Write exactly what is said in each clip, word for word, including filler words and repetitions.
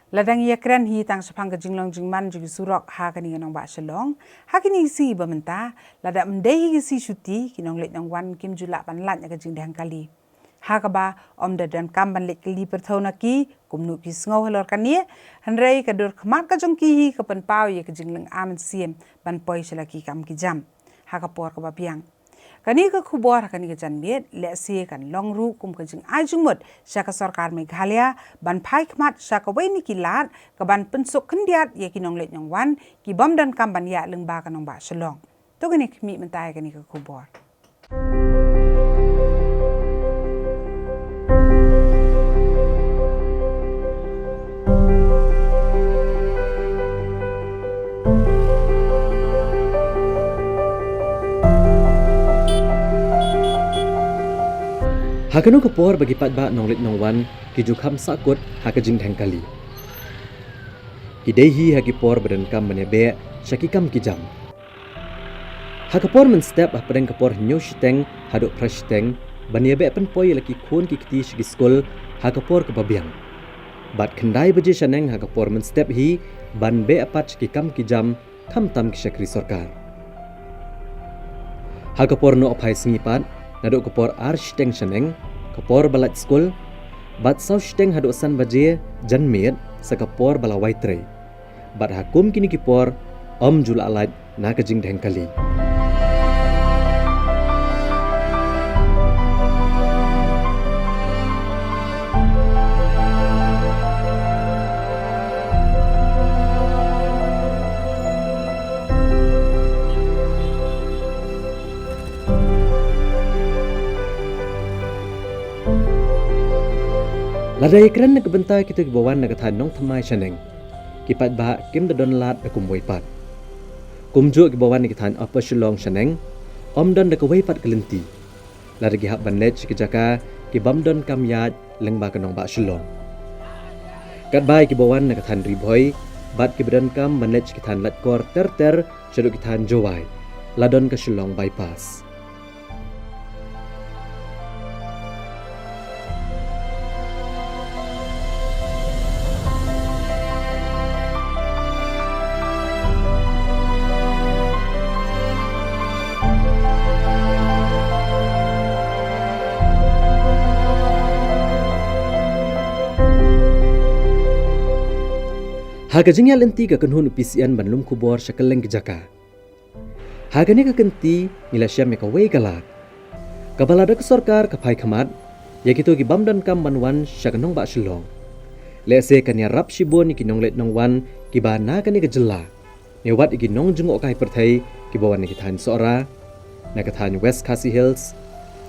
Lada ngi ïakren hi tang shaphang ka jinglong jingman jong ki surok ha kane ka nongbah Shillong, ha kine ki sngi ba mynta, lada ym dei hi ki sngi shuti, ki nongleit nongwan kim ju lah ban lait na ka jingdheng kali. Ha kaba ym da donkam ban leit kylli pyrthew na ki kumno ki sngew halor kane, hynrei ka dur khmat ka jong ki hi ka pynpaw ïa ka jinglong mynsiem ban poi sha la ki kam ki jam ha ka por kaba biang. Kane ka khubor ha kane ka janmiet lehse kan long ruh kum ka jingai jingmut sha ka sorkar Meghalaya ban phai khmat sha kawei na ki lad kaban pynsuk khyndiat ïa ki nongleit nongwan ki bym donkam ban ïaid lyngba ka nongbah Shillong. To ngin ïa khmih mynta ïa kane ka khubor. Ha kano ka por ba ki paidbah nongleit nongwan ki ju kham sahkut ha ka jingdheng kali. Ki dei hi ha ki por ba donkam ban ïabeh sha ki kam ki jam. Ha ka por mynstep hapdeng ka por hynñiew shiteng haduh phra shiteng ban ïabeh pynpoi ïa la ki khun ki kti sha ki skul ha ka por kaba biang. Bad khyndai baje shaneng ha ka por mynstep hi ban beh pat sha ki kam ki jam khamtam ki shakri sorkar. Ha ka por nohphai sngi pat, naduh ka por ar shiteng shaneng, ka por ba lait skul, bad saw shiteng haduh san baje janmiet sa ka por ba la wai trei. Bad ha kum kine ki por, ym ju lah lait na ka jingdheng kali. Lada ïakren na ka bynta kito kiba wan na ka thaiñ Nongthymmai shaneng, ki paidbah kim da don lad da kumwei pat. Kumjuh kiba wan na ki thaiñ Upper Shillong shaneng, ym don da kawei pat ka lynti. Lada ki hap ban leit sha ki jaka ki bym donkam ïaid lyngba ka nongbah Shillong. Katba ïa kiba wan na ka thaiñ Ri Bhoi bad kiba donkam ban leit sha ki thaiñ Laitkor ter ter shaduh ki thaiñ Jowai, la don ka Shillong Bypass. Ha ka jingïaid lynti ka kynhun u P C N ban lum khubor sha kylleng ki jaka. Ha kane ka kynti ngi la shem ïa kawei ka lad. Kaba lada ka sorkar ka phai khmat ïa kito ki bym donkam ban wan sha ka nongbah Shillong, lehse kan ïarap shibun ïa ki nongleit nongwan kiba na kane ka jylla, ne wat ïa ki nongjngohkai pyrthei kiba wan na ki thaiñ Sohra, na ka thaiñ West Khasi Hills,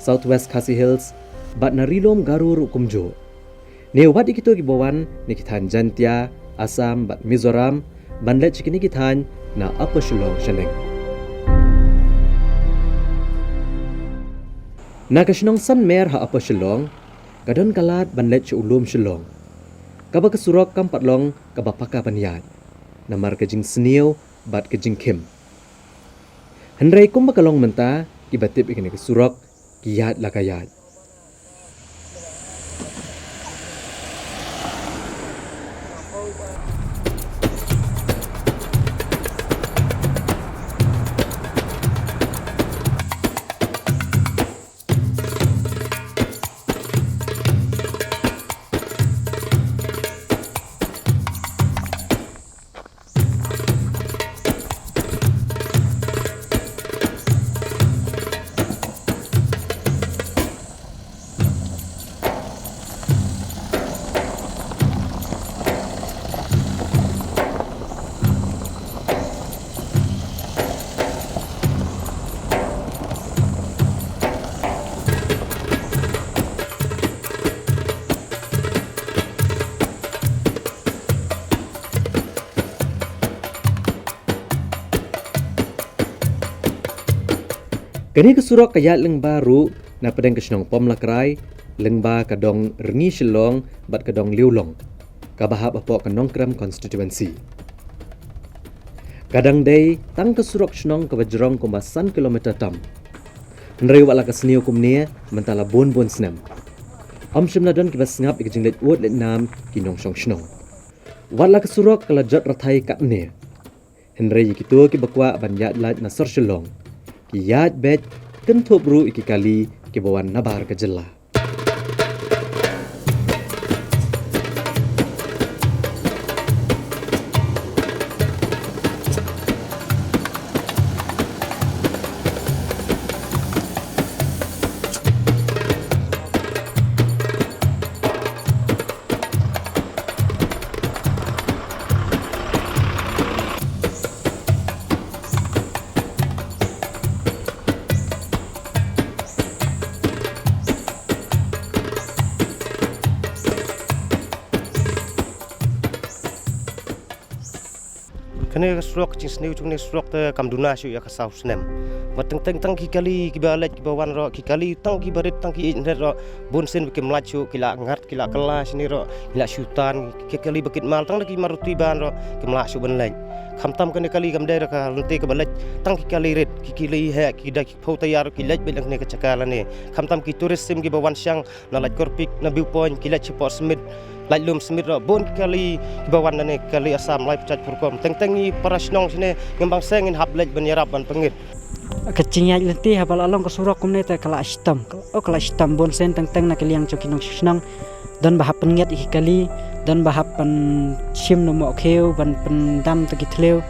South West Khasi Hills, bad na Ri Lum Garo ruh kumjuh. Ne wat ïa kito kiba wan na ki thaiñ Jaintia, Assam bad Mizoram ban leit sha kine ki thaiñ na Upper Shillong shaneng. Na ka shnong Sanmer ha Upper Shillong ka don ka lad ban leit sha u lum Shillong, kaba ka surok kam pat long kaba paka ban ïaid namar ka jingsniew bad ka jingkhim. Hynrei kumba ka long mynta, kiba tip ïa kane ka surok ki ïaid la ka ïaid. Kane ka surok ka ïaid lyngba ruh na pdeng ka shnong Pomlakrai, lyngba ka dong Rngi Shillong bad ka dong Liulong, kaba hap hapoh ka Nongkrem constituency. Ka dang dei tang ka surok shnong kaba jrong kumba san kilometer tam. Hynrei wat la ka sniew kumne mynta la bun bun snem, ym shym la don kiba sngap ïa ka jingleit ud leit nam ki nongshong shnong. Wat la ka surok ka la jot rathai katne, hynrei ïa kito kiba kwah ban ïaid lait na sor Shillong ki ïaid beit, kynthup ruh ïa ki kali kiba wan nabar ka jylla. Kane ka surok, ka jingsniew jong kane ka surok te kam duna shuh ïa ka saw snem. Bad teng teng tang ki kali kiba leit kiba wan ruh, ki kali tang kiba rit tang ki ïeit hynrei ruh, bun sien ba kim lait shuh, ki la ngat, ki la kylla shane ruh, ki la shu tan, ki kali ba kit mal tang da ki Maruti ban ruh kim lah shuh ban leit. Khamtam kane ka kali kam dei ruh ka lynti kaba leit tang ki kali rit, ki kali heh, ki da ki phew tyre ruh ki leit beit lang kane ka jaka lane. Khamtam ki tourist sim kiba wan shang na Laitkor Peak, na View Point, ki leit shapoh Smit, Laitlum Smit ruh, bun ki kali kiba wan lane, ki kali Assam lai pyrshah pyrkhat. Teng teng ngi para shnong shane ngim bang seng ngin hap leit ban ïarap ban pyngit. Ka jingïaid lynti haba la long ka surok kumne te ka la shitom. Oh, ka la shitom, bun sien teng teng na ka liang jong ki nongshong shnong don ba hap pyngit ïa ki kali, don ba hap ban shim noh moh khiew, ban pyndam ïa ki thliew.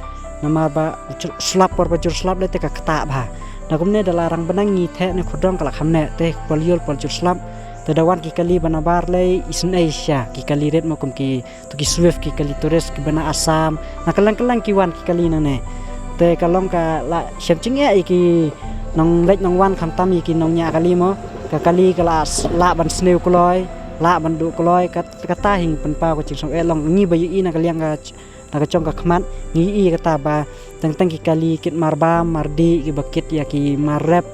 Namar ba u jur slap, por ba jur slap lei te ka ktah bha. Na kumne da la rang bneng ngi theh ne khudong ka la kham neh, te por ïul por jur slap. Te da wan ki kali ba nabar lei, isynei sha ki kali rit mo kum ki, to ki Swift, ki kali tourist kiba na Assam, na kylleng kylleng ki wan ki kali nangne. Te ka long ka la shem jingeh ïa ki nongleit nongwan khamtam ïa ki nongñiah kali mo. Ka kali ka la s-, lah ban sniew kloi, lah ban duh kloi, kat-, kata hi pynpaw ka jingsngewsih. Long ngi ba ïohi na ka liang ka ch-, na ka jong ka khmat ngi ïohi kata ba teng teng ki kali kit marbam mardih, kiba kit ïa ki mar rep,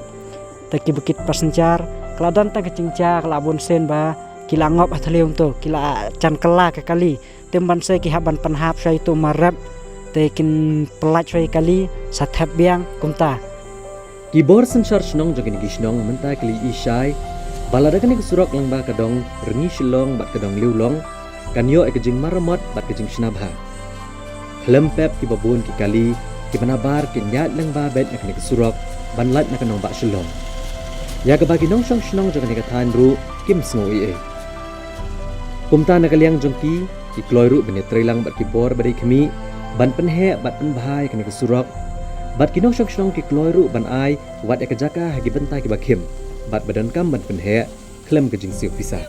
te kiba kit passenger, ka la don tang ka jingjia, ka la bun sien ba ki la ngop ha thliew to, ki la jan kylla ka kali. Te ban seh ki hap ban pynhap shwa ïa to mar rep, te kin pyllait shwa ïa kali sa thep biang kumta. Ki bor synshar shnong jong kine ki shnong mynta ki la ïohi shai ba lada kane ka surok lyngba ka dong Rngi Shillong bad ka dong Liulong kan ïoh ïa ka jingmaramot bad ka jingshna bha. Khlem pep kiba bun ki kali kiba nabar kin ïaid lyngba beit na kane ka surok ban lait na ka nongbah Shillong, ïa kaba ki nongshong shnong jong kane ka thaiñ ruh kim sngew ei ei. Kumta na ka liang jong ki, ki kloi ruh ban ïatreilang bad ki bor ba dei khmih ban pynheh bad pynbha ïa kane ka surok. Bad ki nongshong shnong ki kloi ruh ban ai wat ïa ka jaka ha ki bynta kiba khim bad ba donkam ban pynheh khlem ka jingsiew pisa.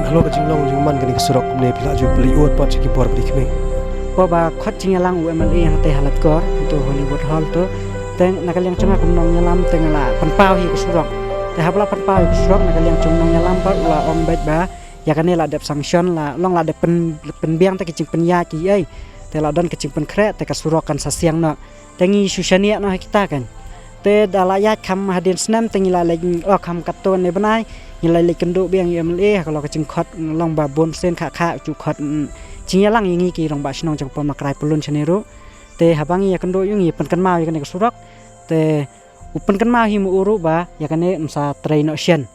Halor ka jinglong jingman kane ka surok kumne phi la ju plie ud pat sha ki bor ba dei khmih. Ba khot jingïalang u M L A hangtei ha Laitkor, to Hollywood Hall to. Te na ka liang jong nga kum nongïalam te nga la pynpaw hi ka surok. Te haba la pynpaw hi ka surok na ka liang jong nongïalam pat u la ong beit ba ïa kane la dep sanction, la long la dep pyn, pynbiang te ka jingpynïaid ki ei. Te la don ka jingpynkhreh te ka surok kan sa siang noh. Te ngi shu shaniah noh ha kita kan. Te da la ïaid kham hadien snem te ngi la leit, oh, kham katto katne bnai ngi la leit kynduh biang ïa u M L A ha ka long ka jingkhot, long ba bun sien kha kha u ju khot, mm, jingïalang ïa ngi ki rangbah shnong jong ka Pom Lakrai Pyllun shane ruh. Te haba ngi ïakynduh ïa u ngi pynkynmaw ïa kane ka surok. Te u pynkynmaw hi ma u ruh ba ïa kane yn sa trei noh shen.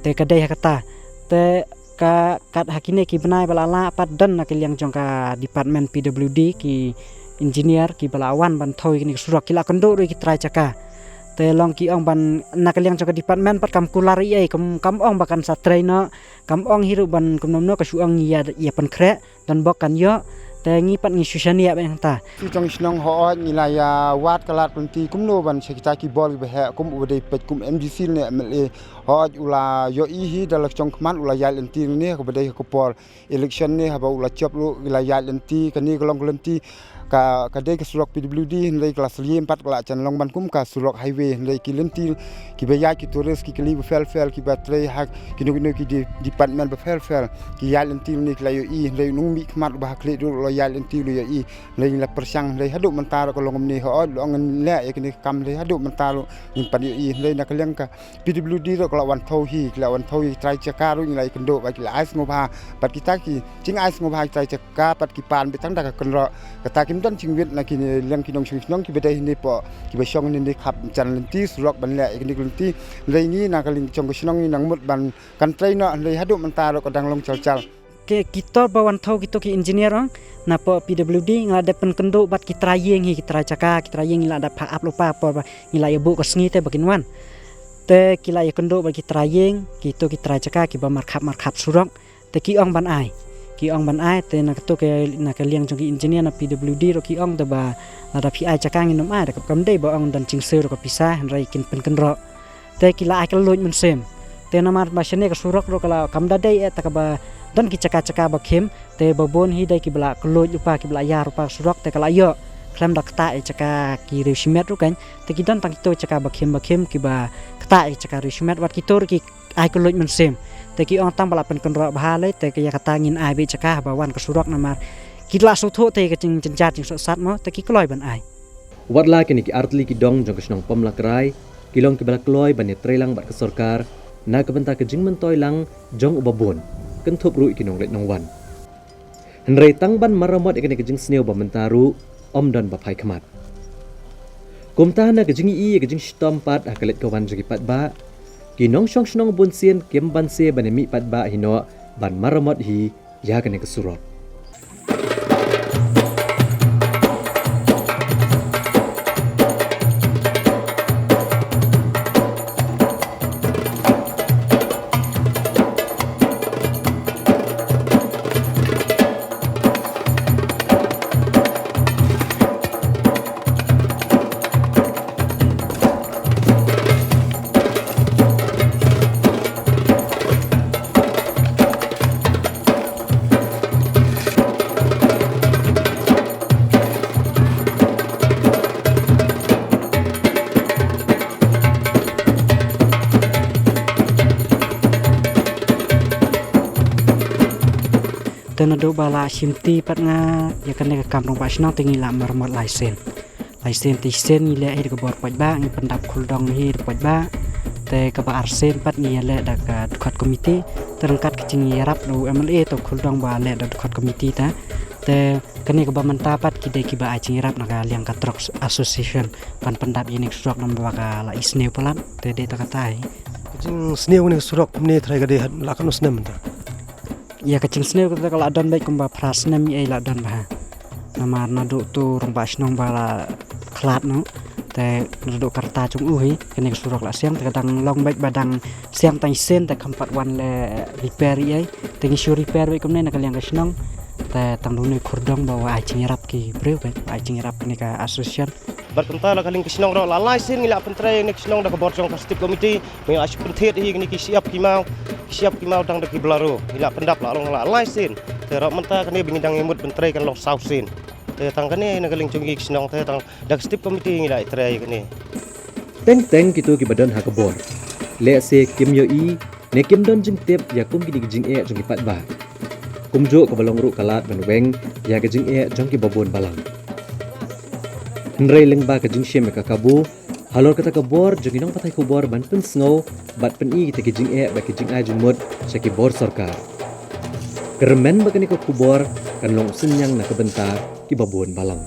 Te ka dei ha kata. Te ka kat ha kine ki bnai ba la lah pat don na ka liang jong ka department P W D ki engineer kiba la wan ban thew ïa kine ki surok, ki la kynduh ruh ïa ki trai jaka. Te long ki ong ban na ka liang jong ka department pat kam kular ei ei, kam, kam ong ba kan sa trei noh, kam ong hi ruh ban kumno kumno, ka shu ong ïa, ïa pynkhreh. Don bok kan ïoh, te ngi pat ngi shu shaniah beit hangta. Shu jong shnong hooid ngi la ïa wad ka lad ka lynti kumno ban sha kita ki bor kiba heh kum uba dei peit kum M D C ne M L A. Hooid u la ïohi hi da la jong khmat u la ïaid lynti ne kaba dei ha ka por election ne haba u la jop ruh ki la ïaid lynti, kane ka long ka lynti ka, ka dei ka surok P W D, hynrei ka la syllim pat ka la jan long ban kum ka surok highway, hynrei ki lynti kiba ïaid ki tourist ki kali ba pher pher, kiba trei ha kino kino ki di-, department ba pher pher, ki ïaid lynti ne ki la ïohi, hynrei u nongmihkhmat uba ha khlieh ruh u la ïaid lynti u la ïohi, hynrei ngi la pyrshang, hynrei haduh mynta ruh ka long kumne, hooid, lada ngin leh ïa kine ki kam, hynrei haduh mynta ruh ngim pat ïohi, hynrei na ka liang ka P W D ruh ka la wan thew hi, ki la wan thew hi, ki trai jaka ruh ngi la ïakynduh bad ki la ai sngewbha, bad kita ki jingai sngewbha ki trai jaka pat ki pan beit tang da ka kynroh. Kata kim don jingwit na ki liang ki nongshong shnong kiba dei hynne hapoh, kiba shong hynne khap jan lynti surok ban leh ïa kine ki lynti. Hynrei ngi na ka liang jong ka shnong ngi nang mut ban kan trei noh, hynrei haduh mynta ruh ka dang long jal jal. Ki, kito ba wan thew kito ki engineer ong, napoh P W D ngi la dep pynkynduh bad ki trai ïing hi, ki trai jaka, ki trai ïing ngi la dep phah ap lypa por ba ngi la ïa buh ka sngi te ba kin wan. Te ki la ïakynduh bad ki trai ïing, kito ki trai jaka kiba markhap markhap surok. Te ki ong ban ai. Ki ong ban ai, te na kato ka, na ka liang jong ki engineer na P W D ruh ki ong te ba lada phi ai jaka ngin ym ai, te kam dei ba ong don jingsiew ruh ka pisa, hynrei kin pynkynroh. Te ki la ai ka luid mynsiem. Te namar ba shane ka surok ruh ka la kam da dei eh, te kaba don ki jaka jaka ba khim, te ba bun hi dei kiba la kylluid lypa, kiba la ïar lypa surok, te ka la ïoh khlem da ktah ïa jaka ki riew shimet ruh kan. Te ki don tang kito jaka ba khim ba khim kiba ktah ïa jaka riew shimet, wat kito ruh ki ai ka luid mynsiem. Te ki ong tang ba la pynkynroh bha lei, te ka ïa kata ngin ai beit jaka ba wan ka surok namar ki la sngewthuh te ka jingjynjar jingsngewsat mo, te ki kloi ban ai. Wat la kine ki artylli ki dong jong ka shnong Pamlakrai ki long kiba la kloi ban ïatreilang bad ka sorkar na ka bynta ka jingmyntoi lang jong uba bun, kynthup ruh ïa ki nongleit nongwan. Hynrei tang ban maramot ïa kane ka jingsniew ba mynta ruh ym don ba phai khmat. Kumta na ka jingïohi ïa ka jingshitom pat ha ka leit ka wan jong ki paidbah, ki nongshong shnong bunsien kim banse ban ïa mih paidbah hi noh ban maramot hi ïa kane ka surok. Te naduh ba la shim ti pat nga ïa kane ka kam rangbah shnong te ngi la maramot lai sien. Lai sien te shisien ngi leh hi da ka bor paidbah, ngi pyndap khuldong hi da paidbah. Te kaba arsien pat ngi ïaleh da ka dkhot komiti. Te ryngkat ka jingïarap da u M L A te u khuldong ba leh da dkhot komiti te. Te kane kaba mynta pat ki dei kiba ai jingïarap na ka liang ka Truck Association ban pyndap ïa kane ka surok namar ba ka la isniew palat. Te dei ta kata hi. Ka jingsniew kane ka surok kumne trai ka dei ha la katno snem mynta? Ïa ka jingsniew kata ka la don beit kumba phra snem ïa la don bha. Namar naduh tu rangbah shnong ba la khlad noh. Te naduh ka rta jong u hi kane ka surok la siang, te ka dang long beit ba dang siang tang shisien te kham pat wan leh repair ïa. Te ngi shu repair beit kumne na ka liang ka shnong. Te tang da une u khuldong ba wa ai jingïarap ki briew beit, wa ai jingïarap kane ka association. Bad kumta la ka liang ka shnong ruh la lai sien ngi la pyntrei ne ka shnong da ka bor jong ka step committee. Ngi la shu pynthied hi kine ki shyiap ki maw, ki shyiap ki maw tang da ki blaro. Ngi la pyndap la long la lai sien. Te ruh mynta kane ba ngi dang ïamut pyntrei kan long saw sien. Te tang kane na ka liang jong ngi ki shnong te tang da ka step committee ngi la ïatrei kane. Teng teng kito kiba don ha ka bor, lehse kim ïohi ne kim don jingtip ïa kum kine ki jingeh jong ki paidbah. Kumjuh kaba long ruh ka lad ban weng ïa ka jingeh jong kiba bun balang. Hynrei lyngba ka jingshim ïa ka kabu halor kata ka bor jong ki nongpathai khubor ban pynsngew bad pyni kita ki jingeh bad ki jingai jingmut sha ki bor sorkar, kyrmen ba kane ka khubor kan long synñiang na ka bynta kiba bun balang.